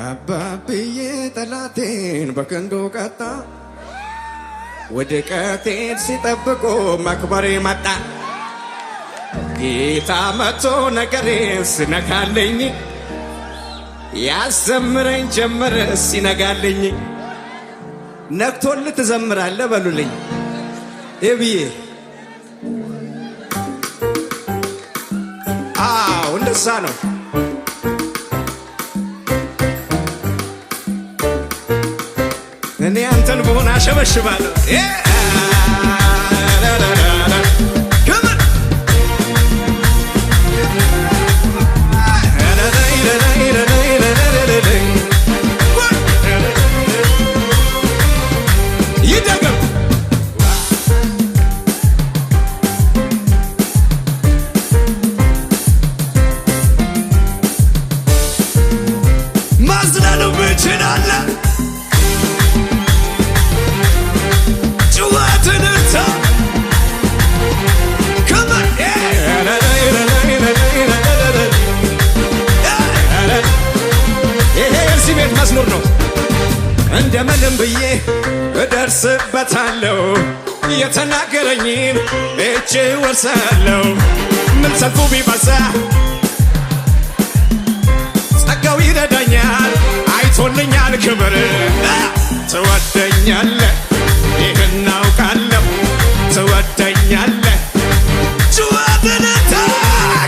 አባብዬ ጠላቴን በክንዱ ቀጣ፣ ውድቀቴን ሲጠብቁ መክበሬ መጣ። ጌታ መጥቶ ነገሬን ስነካልኝ ያዘምረኝ ጀመረ ሲነጋልኝ። ነግቶልህ ትዘምራለህ በሉልኝ ኤብዬ። አዎ እንደዛ ነው። እኔ አንተን በሆነ አሸበሽባለሁ። ክብር። ይደገም። ማዝናኑ ብችላለ ጭዋትን እታ ክብር። ይሄ የዚህ ቤት መዝሙር ነው። እንደምንም ብዬ እደርስበታለሁ፣ የተናገረኝን እጄ ወርሳለሁ። ምን ሰልፉ ቢበዛ ጸጋው ይረዳኛል፣ አይቶልኛል ክብር። ትወደኛለህ፣ ይህን አውቃለሁ። ትወደኛለህ። ጩኸትንታ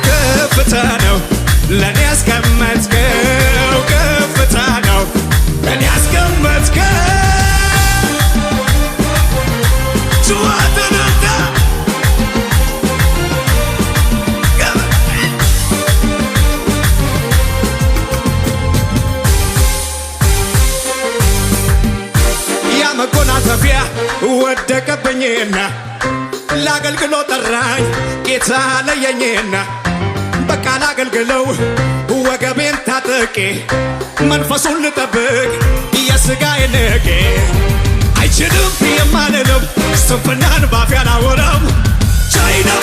ከፍታ ነው ለእኔ ያስቀመጥከው፣ ከፍታ ነው ለእኔ ያስቀመጥከው። ጩኸትንታ። ያ መጎናጸፊያ ወደቀብኝና ላገልግሎ ጠራኝ ጌታ ለየኝና፣ በቃ ላገልግለው ወገቤን ታጥቄ፣ መንፈሱን ልጠብቅ የሥጋዬን ንቄ። አይችልም የማልለው ስንፍናን ባፌ አላወራም። ቻይ ነው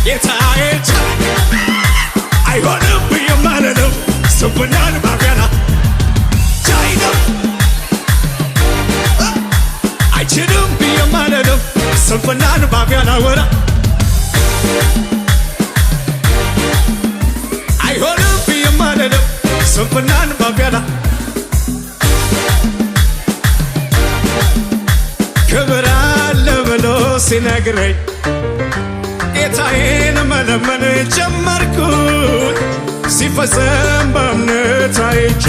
ጌታዬ ቻይ። አይሆንም የማልለው ስንፍናን ባፌ አላ ቻይ ነው። አይችልም የማልለው ስንፍናን ባፌ አላወራም። አይሆንም የማልለው ስንፍናን ባፌ አላ ክብር አለ ብሎ ሲነግረኝ ጌታዬን መለመን ጀመርኩኝ። ሲፈጸም በእምነት አይቼ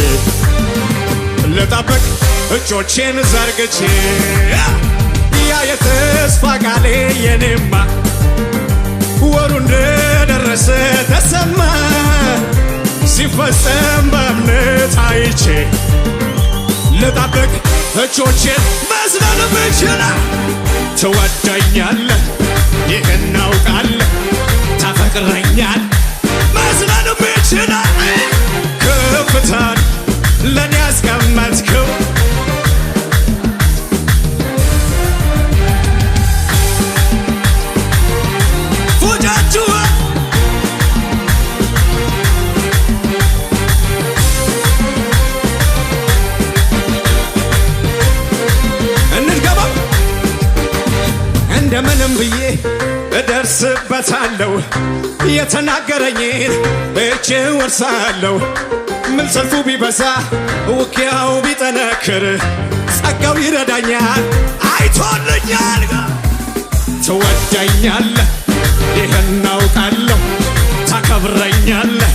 ልጠብቅ እጆቼን ዘርግቼ። ያ የተስፋ ቃሌ የኔማ ወሩ እንደደረሰ ተሰማ። ሲፈጸም በእምነት አይቼ ልጠብቅ እጆቼን። መዝለል ብችላ። ትወደኛለህ፣ ይህን አውቃለሁ። ታፈቅረኛል። መዝለል ብችላ። ከፍታን ለእኔ ያስቀመጥከው። ፉጃችሁ። እንድገባ። እንደምንም ብዬ እደርስበታለሁ፣ የተናገረኝን እጄ ወርሳለሁ። ምን ሰልፉ ቢበዛ ውጊያው ቢጠነክር ጸጋው ይረዳኛል፣ አይቶልኛል። ትወደኛለህ፣ ይህን አውቃለሁ። ታከብረኛለህ።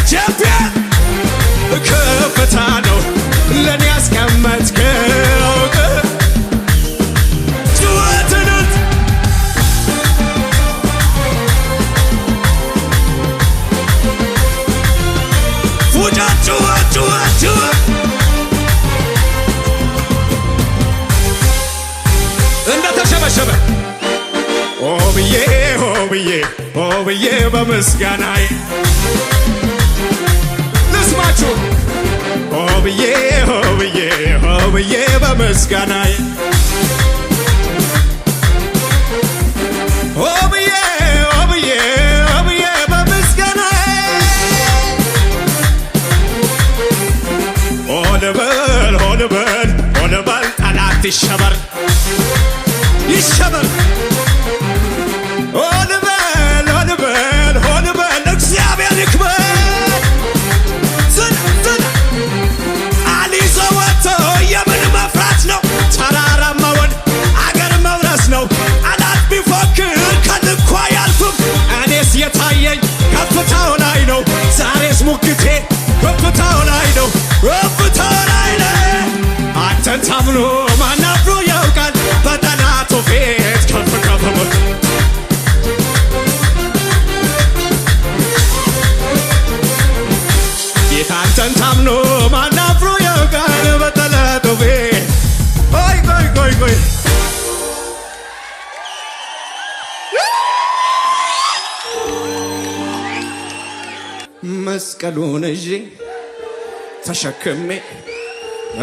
ጀቤን ከፍታ ነው ለእኔ ያስቀመጥከው። ጩኸትን። ፉጨት ጩኸት ጩኸት ጩኸት እንደተሸበሸበ ኦ ብዬ ኦ ብዬ ኦ ብዬ በምስጋናዬ ልስማችሁ። ኦ ብዬ ኦ ብዬ ኦ ብዬ በምስጋናዬ፣ ኦ ብዬ ኦ ብዬ ኦ ብዬ በምስጋናዬ። ሆን በል፣ ሆን በል፣ ሆን በል፣ ጠላት ይሸበር፣ ይሸበር። ሆን በል፣ ሆን በል፣ ሆን በል፣ እግዚአብሔር ይክበር። ዝን ዝን ቃል ይዞ ወጥቶ የምን መፍራት ነው? ተራራማውን አገር መውረስ ነው። ጠላት ቢፎክር ከልኩ አያልፍም። እኔስ የታየኝ ከፍታው ላይ ነው። ዛሬስ ሙግቴ ከፍታው ላይ ነው። ከፍታው ላይ ነው። አንተን ታምኖ ማን አፍሮ ያውቃል? በጠላቱ ፊት ከፍ ከፍ ብሎ ጌታ አንተን ታምኖ ማን አፍሮ ያውቃል? በጠላቱ ፊት። ቆይ ቆይ ቆይ ቆይ፣ መስቀሉን ይዤ ተሸክሜ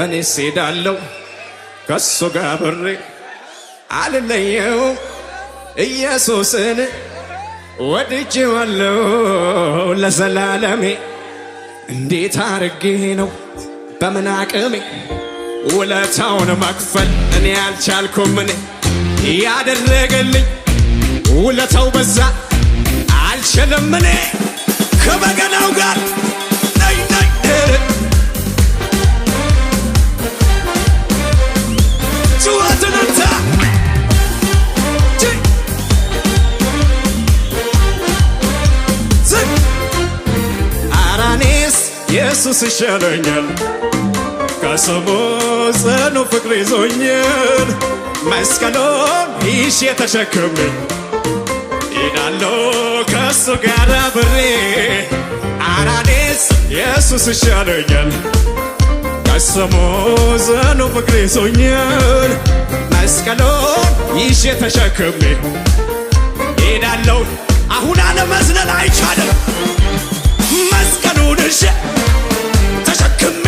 እኔ ሄዳለሁ ከሱ ጋር አብሬ፣ አልለየው ኢየሱስን ወድጄዋለሁ ለዘላለሜ። እንዴት አርጌ ነው፣ በምን አቅሜ ውለታውን መክፈል እኔ አልቻልኩም። እኔ ያደረገልኝ ውለታው በዛ፣ አልችልም እኔ። ከበገናው ጋር ነይ ነይ ጩኸትን እንታ ዝቅ። አራኔስ ኢየሱስ ይሻለኛል፣ ከስሙ ጽኑ ፍቅር ይዞኛል። መስቀሉን ይዤ ተሸክሜ ሄዳለሁ ከሱ ጋር አብሬ። አራኔስ ኢየሱስ ይሻለኛል፣ ከስሙ ጽኑ ፍቅር ይዞኛል። መስቀሉን ይዤ ተሸክሜ ሄዳለሁ። አሁን አለመዝለል አይቻልም። መስቀሉን ይዤ ተሸክሜ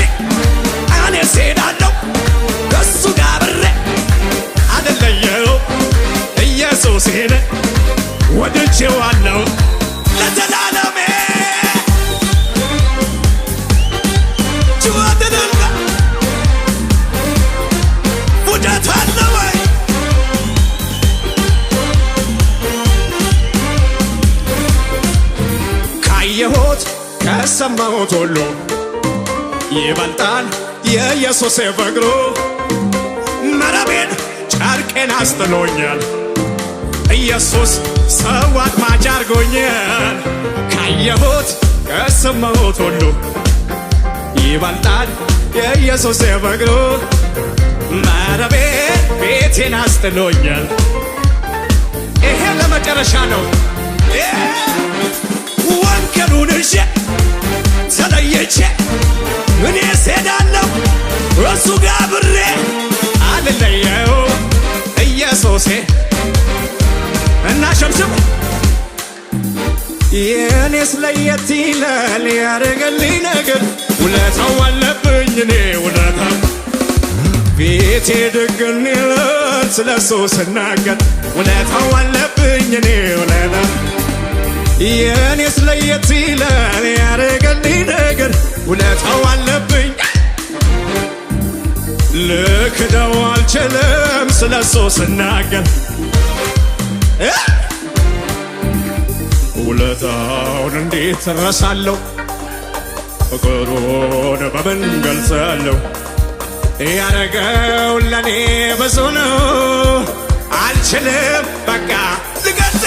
እኔስ ሄዳለሁ ከሱ ጋር አብሬ፣ አልለየው ኢየሱሴን ወድጄዋለሁ ለዘላለሜ። ጩኸትን ውደት አለ ወይ? ካየሁት ከሰማሁት ሁሉ ይበልጣል የኢየሱስ ፍቅሩ። መረቤን ጨርቄን አስጥሎኛል፣ ኢየሱስ ሰው አጥማጅ አድርጎኛል። ካየሁት ከሰማሁት ሁሉ ይበልጣል የኢየሱስ ፍቅሩ። መረቤን ቤቴን አስጥሎኛል። ይሄ ለመጨረሻ ነው። ወንጌሉን ይዤ ተለይቼ እኔ ሄዳለሁ እሱ ጋር አብሬ፣ አልለየው ኢየሱሴ። እና ሸምሽም የእኔስ ለየት ይላል ያደረገልኝ ነገር፣ ውለታው አለብኝ እኔ ውለታው። ፊቴ ድግን ይላል ስለሱ ስናገር፣ ውለታው አለብኝ እኔ ውለታው። የእኔስ ለየት ይላል ያደረገልኝ ነገር፣ ውለታው አለብኝ፣ ልክደው አልችልም ስለሱ ስናገር። ውለታውን እንዴት እረሳለሁ? ፍቅሩን በምን ገልጻለሁ? ያረገው ለኔ ብዙ ነው። አልችልም በቃ ልገልጽ።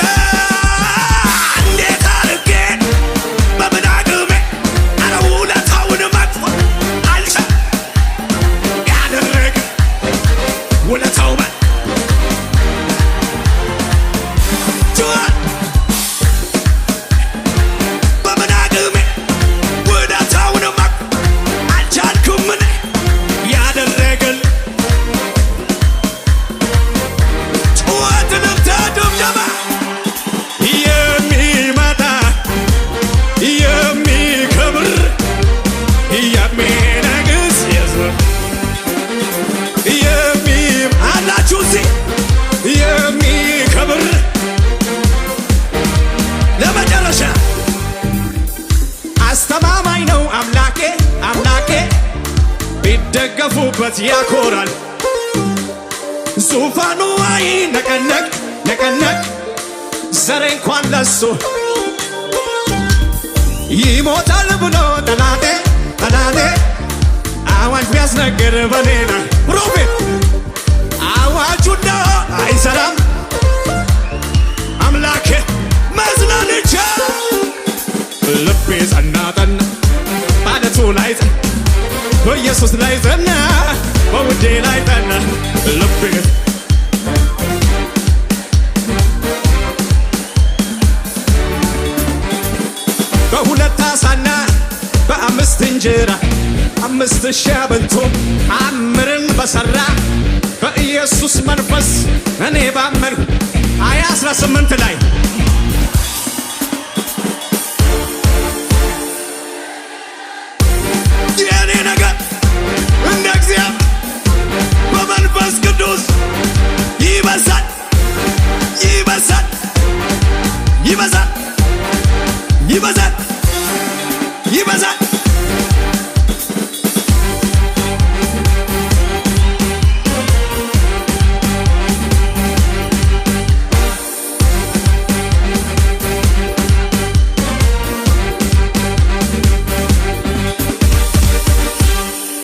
እንዴት አድርጌ፣ በምን አቅሜ፣ ኧረ ውለታውን መክፈል አልችልም። ያደረገ ውለታው በ ጩኸት። በምን አቅሜ ውለታውን መክፈል አልቻልኩም እኔ ያደረገል። ጩኸት፣ እልልታ፣ ድብደባ። ሲደገፉበት ያኮራል። ዙፋኑ አይነቀነቅ ነቀነቅ፣ ዘሬ እንኳን ለሱ ይሞታል ብሎ ጠላቴ ጠላቴ አዋጅ ቢያስነግር በኔ ላይ፣ Prophet አዋጁ እንደ አይሰራም። አምላኬ መዝናንቻ ልቤ ጸና ጠና፣ ባለቱ ላይ ጸና፣ በኢየሱስ ላይ ጸና፣ በውዴ ላይ ጸና ልቤ። በሁለት ዓሣና በአምስት እንጀራ 5,000 አበልቶ ተአምርን በሠራ በኢየሱስ መንፈስ እኔ ባመንሁ 2018 ላይ የእኔ ነገር እንደ እግዚአብሔር በመንፈስ ቅዱስ ይበዛል፣ ይበዛል፣ ይበዛል።